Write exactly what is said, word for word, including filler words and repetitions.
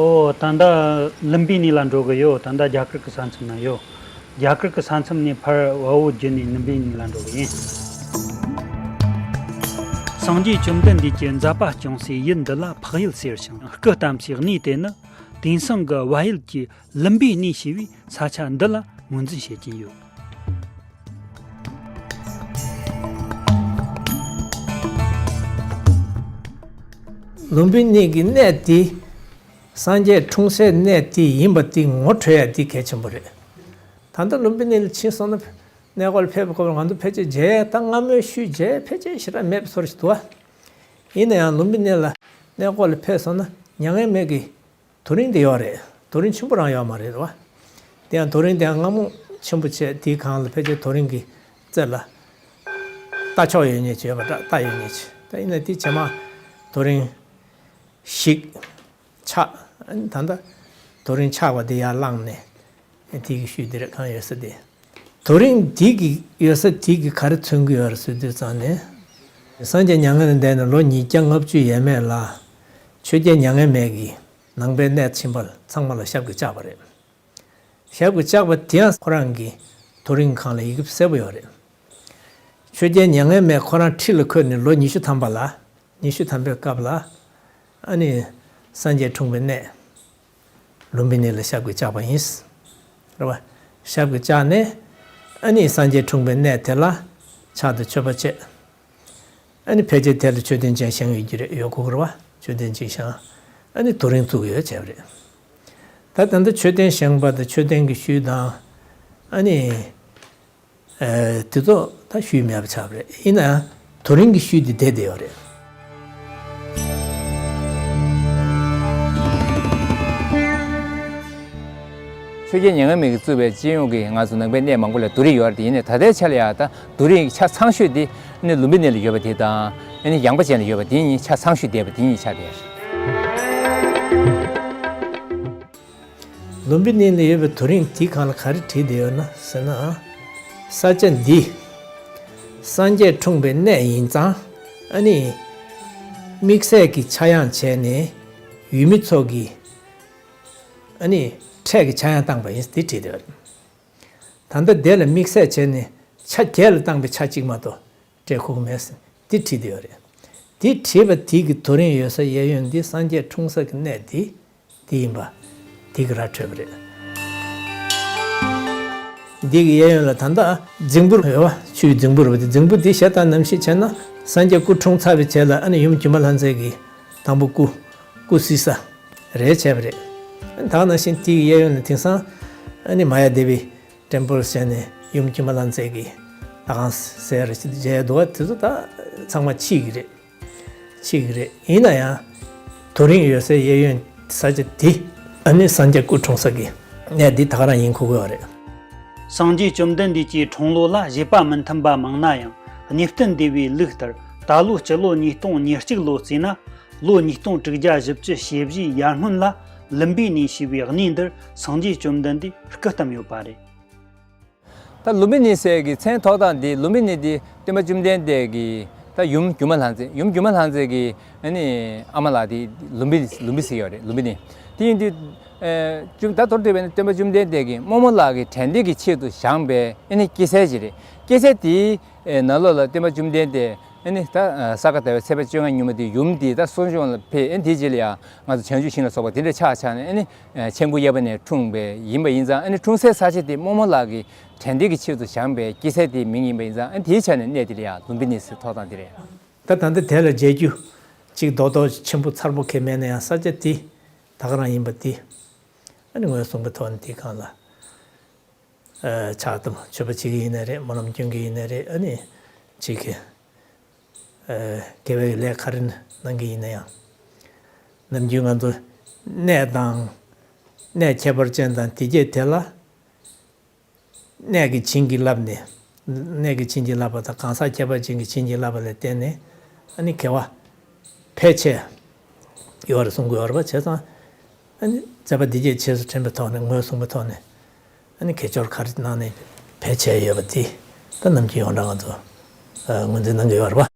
ཨོ། ད་ལྟ་ལུམ་བི་ནི་ལ་འགྲོ་གི་ཡོད། ད་ལྟ་རྒྱ་གར་གྱི་ས་མཚམས་ན་ཡོད། རྒྱ་གར་གྱི་ས་མཚམས་ནས་ཕར་བལ་བོ་བརྒྱུད་ནས་ལུམ་བི་ནི་ལ་འགྲོ་གི་ཡིན། སངས་རྒྱས་བཅོམ་ལྡན་འདས་ཀྱི་མཛད་པ་སྐྱོང་སའི་ཡུལ་འདི་ལ་འཕགས་ཡུལ་ཟེར་ཞིང་། སྐུ་བལྟམས་པའི་གནས་དེ་ནི་དེང་སང་གི་བལ་ཡུལ་གྱི་ལུམ་བི་ནི་ཞེས་པའི་ས་ཆ་འདི་ལ་ངོས་འཛིན་བྱེད་ཀྱིན་ཡོད། ལུམ་བི་ནི་གི་གནས་དེ། སངས་རྒྱས་འཁྲུངས་སའི་གནས་དེ་ཡིན་པ་དེ་ངོ་འཕྲོད་ཡ་དེ་གལ་ཆེན་པོ་རེད། ད་ལྟ་ལུམ་བི་ནི་ལ་ཕྱིན་སོང་ན། གནས་སྐོར་ལ་ཕེབས་པའི་སྐབས་ལ་ང་ཚོ་ཕལ་ཆེར་མཇལ་ཡ། ད་སྔ་མོའི་ཤུལ་མཇལ་ཡ་ཕལ་ཆེར་ཞེ་དྲག་མེད་པའི་བཟོ་འདྲ་ཞིག་འདུག་བ། ཡིན་ན་ཡང་ལུམ་བི་ནི་ལ་གནས་སྐོར་ལ་ཕེབས་སོང་ན་མྱ་ངན་མེད་ཀྱི་དུས་རིང་དེ་ཡོད་རེད། དུས་རིང་ཆེན་པོ་རང་ཡོད་མ་རེད་བ། དེ་ཡང་དུས་རིང་དེ་ཡང་སྔ་མོ་ཆེན་པོ་བྱས། དེའི་སྒང་ལ་ཕལ་ཆེར་དུས་རིང་གི་རྩེ་ལ་རྟ་མཆོག་ཡོད་མཁན་ཅིག་ཡོད་པ་འདྲ། རྟ་ཡོད་མཁན་ཅིག་ད་ཡིན་ན་དེ་རྗེས་མ་དུས་རིང་ཞིག་ཆགས། ད་ལྟ་དུས་རིང་ཆགས་པ་དེ་ཡར་བསླངས་ནས་དེ་གི་ཤུལ་དེ་རེད། གང་ཡོད་ས་དེ། དུས་རིང་དེ་གི་ཡོད་ས་དེ་གི་ག་རེ་མཚོན་གྱི་ཡོད་རེད་ཟེར་དུས་ཙང་ནས། སངས་རྒྱས་མྱ་ངན་ལས་འདས་ནས་ལོ་ཉིས་བརྒྱ་ལྔ་བཅུ་ཡས་མས་ལ། ཆོས་རྒྱལ་མྱ་ངན་མེད་ཀྱིས་ནང་པའི་གནས་ཆེན་པོ་ཚང་མ་ལ་ཞབས་ཀྱིས་བཅགས་པ་རེད། ཞབས་ཀྱིས་བཅགས་པ་དེ་ཡང་ཁོ་རང་གི་དུས་རིང་སྒང་ལ་ཡི་གེ་གསལ་པོ་ཡོད་རེད། ཆོས་རྒྱལ་མྱ་ངན་མེད་ཁོ་རང་ཁྲི་ལ་འཁོད་ནས་ལོ་ཉི་ཤུ་ཐམ་པ་ལ། ཉི་ཤུ་ཐམ་པའི་སྐབས་ལ། ཨ་ནི་སངས་རྒྱས་འཁྲུངས་པའི་གནས་ལུམ་བི་ནི་ལ་ཞབས་ཀྱིས་བཅགས་པ་ཡིན། རེད་བ། ཞབས་ཀྱིས་བཅགས་ནས། ཨ་ནི་སངས་རྒྱས་འཁྲུངས་པའི་གནས་དེ་ལ་ཕྱག་དང་མཆོད་པ་བྱས། ཨ་ནི་ཕལ་ཆེར་དེ་ལ་མཆོད་རྟེན་ཅིག་བཞེངས་ཡོད་ཀྱི་རེད། ཡོད་དགོས་ཀྱི་རེད་བ། མཆོད་རྟེན་ཅིག་བཞེངས། ཨ་ནི་དུས་རིང་བཙུགས་ཡོད་བྱས་པ་རེད། ད་ད་ལྟ་མཆོད་རྟེན་བཞེངས་པ་དང་མཆོད་རྟེན་གྱི་ཤུལ་དང་། ཨ་ནི། ཨ། དེ་ཚོ་ད་ཤུལ་མེད་པ་ཆགས་པ་རེད། ཡིན་ན་ཡང་དུས་རིང་གི་ཤུལ་དེ་བསྡད་བསྡད་ཡོད་རེད། ཆོས་རྒྱལ་མྱ་ངན་མེད་ཀྱིས་བཙུགས་པའི་སྤྱི་ཡོངས་ཀྱི་ང་ཚོ་ནང་པའི་གནས་མང་པོ་ལ་དུས་རིང་ཡོད་རེད། ཡིན་ནའི་ད་ལྟའི་ཆ་ལ་ཡང་ད་དུས་རིང་ཆ་ཚང་ཤོས་དེ་ནི་ལུམ་བི་ནི་ལ་ཡོད་པ་དེ་དང་། ཨ་ནི་ཡངས་པ་ཅན་ལ་ཡོད་པ་དེ་གཉིས། ཆ་ཚང་ཤོས་བསྡད་པ་དེ་གཉིས་ཆགས་བསྡད་ཡོད་རེད། ལུམ་བི་ནི་ལ་ཡོད་པའི་དུས་རིང་དེའི་སྒང་ལ་ག་རེ་བྲིས་བསྡད་ཡོད་ན་ཟེར་ན། ས་ཆ་འདི་སངས་རྒྱས་འཁྲུངས་པའི་གནས་ཡིན་ཙང་། ཨ་ནི་དམིགས་བསལ་གྱི་ཆག་ཡང་བྱས་ནས་ཡུལ་མི་ཚོ་གིས་ཨ་ནི་འཕྲལ་གྱི་ཆག་ཡང་བཏང་པ་ཡིན། འདི་བྲིས་བསྡད་ཡོད་རེད། ད་ལྟ་དེ་ལ་དམིགས་བསལ་བྱས་ནས་ཆ་བརྒྱད་ལ་བཏང་པའི་ཆ་གཅིག་མ་གཏོགས་སྤྲད་ཁུག་མེད་ཟེར་འདི་བྲིས་བསྡད་ཡོད་རེད། འདི་བྲིས་པ་དེ་གི་དུས་རིང་ཡོད་ས་གཡས་གཡོན་འདི་སངས་རྒྱས་འཁྲུངས་ས་གི་གནས་འདི་འདི་ཡིན་པ་འདི་གི་ར་འཕྲོད་པ་རེད། འདི་གི་གཡས་གཡོན་ལ་ད་ལྟ་རྫིང་བུ་ཡོད་བ། ཆུའི་རྫིང་བུ་རེད་བ། དེ་རྫིང་བུ་འདི་ཞེ་དྲག་གནམ་གཤིས་བྱས་ན། སངས་རྒྱས་སྐུ་འཁྲུངས་ཚར་བའི་རྗེས་ལ་ཨ་ནི་ཡུམ་སྒྱུ་མ་ལྷ་མཛེས་ཀྱིས་དང་པོ་སྐུ་སྐུ་བསིལ་ས་རེད་བྱས་པ་རེད། ཨ་ནི་ད་ག་ནང་བཞིན་དེ་གི་གཡས་གཡོན་ལ་དེང་སང་ཨ་ནི་མ་ཡ་དེ་བི་ཊེམ་པལ་ཟེར་ནས་ཡུམ་སྒྱུ་མ་ལྷ་མཛེས་ཀྱི་ལྷ་ཁང་ཟེར་རེ་ཞིག་མཇལ་འདུག་བ། དེ་ཚོ་ད་ཚང་མ་ཕྱི་གི་རེད། ཕྱི་གི་རེད། ཡིན་ན་ཡང་དུས་རིང་ཡོད་སའི་གཡས་གཡོན་ས་ཆ་འདི་ཨ་ནི་སངས་རྒྱས་སྐུ་འཁྲུངས་ས་གི་གནས་འདི་ད་ག་རང་ཡིན་ཁུག་ཡོད་རེད། སངས་རྒྱས་བཅོམ་ལྡན་འདས་ཀྱི་འཁྲུངས་ལོ་ལ་བཞེད་པ་མི་མཐུན་པ་མང་ན་ཡང་། གནས་བརྟན་སྡེ་བའི་ལུགས་ལྟར་ད་ལོ་སྤྱི་ལོ་ཉིས་སྟོང་ཉེར་གཅིག་ལོ་བརྩིས་ན། ལོ་ཉིས་སྟོང་དྲུག་བརྒྱ་བཞི་བཅུ་ཞེ་བཞིའི་ཡར་སྔོན་ལ་ལུམ་བི་ནི་ཞེས་པའི་གནས་འདིར་སངས་རྒྱས་བཅོམ་ལྡན་འདས་སྐུ་བལྟམས་ཡོད་པ་རེད། ད་ལུམ་བི་ནི་ཟེར་གི་མཚན་ཐོགས་སྟངས་འདི། ལུམ་བི་ནི་འདི་སྟོན་པ་བཅོམ་ལྡན་འདས་ཀྱི་ད་ཡུམ་སྒྱུ་མ་ལྷ་མཛེས། ཡུམ་སྒྱུ་མ་ལྷ་མཛེས་ཀྱི་ཨ་ནི་ཨ་མ་ལགས་དེ་ལུམ་བི་ལུམ་བི་ཟེར་ཡོད་རེད། ལུམ་བི་ནི་དེ་ཡིན་དུས། ཨ། བཅོམ་ད་མདོར་བསྡུས་པ་ཡིན་ན་སྟོན་པ་བཅོམ་ལྡན་འདས་ཀྱིས་རྨོ་མོ་ལགས་ཀྱི་དྲན་རྟེན་གྱི་ཆེད་དུ་བཞེངས་པའི་ཨ་ནི་སྐྱེད་ཚལ་ཅིག་རེད། སྐྱེད་ཚལ་དེའི་ནང་ལོགས་ལ་སྟོན་པ་བཅོམ་ལྡན་འདས་ཨ་ནི་ད་ས་ག་ཟླ་བའི་ཚེས་པ་བཅོ་ལྔ་ཉིན་མོ་དེ་ཡུམ་དེ་ད་གསོ་སྦྱོང་ལ་ཕེབས། ཨ་ནི་དེའི་རྗེས་ལ་ཡང་ང་ཚོ་བྱང་ཆུབ་ཤིང་ལ་སོགས་པ་དེ་འདྲ་ཆགས་ཆགས་ནས། ཨ་ནི་མཆན་ཁུང་གཡས་པ་ནས་འཁྲུངས་པའི་ཡིན་པ་ཡིན་ཙང་། ཨ་ནི་འཁྲུངས་སའི་ས་ཆ་དེ་རྨོ་མོ་ལགས་ཀྱི་དྲན་རྟེན་གྱི་ཆེད་དུ་བཞེངས་པའི་སྐྱེད་ཚལ་དེའི་མིང་ཡིན་པ་ཡིན་ཙང་། ཨ་ནི་དེའི་ཆ་ནས་གནས་དེ་ལ་ཡང་ལུམ་བི་ནི་ཟེར་ཐོགས་སྟངས་དེ་རེད། ད་ད་ལྟ་དེ་ལ་མཇལ་རྒྱུ་གཅིག་རྡོག་རྡོག་ཆེན་པོ་མཚར་པོ་གང་ཡང་མེད་ན་ཡང་། ས་ཆ་དེ་ད་ག་རང་ཡིན་པ་དེ་ཨ་ནི་ངོས་བཟུང་པའི་ཐོག་ནས་དེའི་སྒང་ལ། ཨ། ཕྱག་དང་མཆོད་པ་བྱེད་ཀྱི་ཡིན་ནའི་རེད། སྨོན་ལམ་སྐྱོན་གྱི་ཡིན་ནའི་རེད། ཨ་ནི་གཅིག་གི། ཨ། དགེ་བའི་ལས་ག་རེ་གནང་གི་ཡིན་ན་ཡང་། ནམ་རྒྱུན་ང་ཚོ་གནས་དང་། གནས་ཁྱད་པར་ཅན་དང་དེ་སྐད་དེ་ལ། གནས་ཀྱི་བྱིན་གྱིས་བརླབས་ནས། གནས་ཀྱི་བྱིན་གྱིས་བརླབས་པ་དང་གང་ཟག་ཁྱད་པར་ཅན་གྱི་བྱིན་གྱིས་བརླབས་པ་ལ་བརྟེན་ནས། ཨ་ནི་དགེ་བ་ཕལ་ཆེར་ཡོད་རེད་གསུང་གི་ཡོད་རེད་པ། བྱས་ཙང་ཨ་ནི་མཛད་པ་འདི་སྐད་རྗེས་སུ་དྲན་པའི་ཐོག་ནས། ངོས་བཟུང་པའི་ཐོག་ནས། ཨ་ནི་དགེ་སྦྱོར་ག་རེ་གནང་ནས་ཕལ་ཆེར་ཡོད་པ་འདི་ད་ནམ་རྒྱུན་ཡོངས་གྲགས་ང་ཚོ་ངོས་འཛིན་གནང་གི་ཡོད་རེད་པ།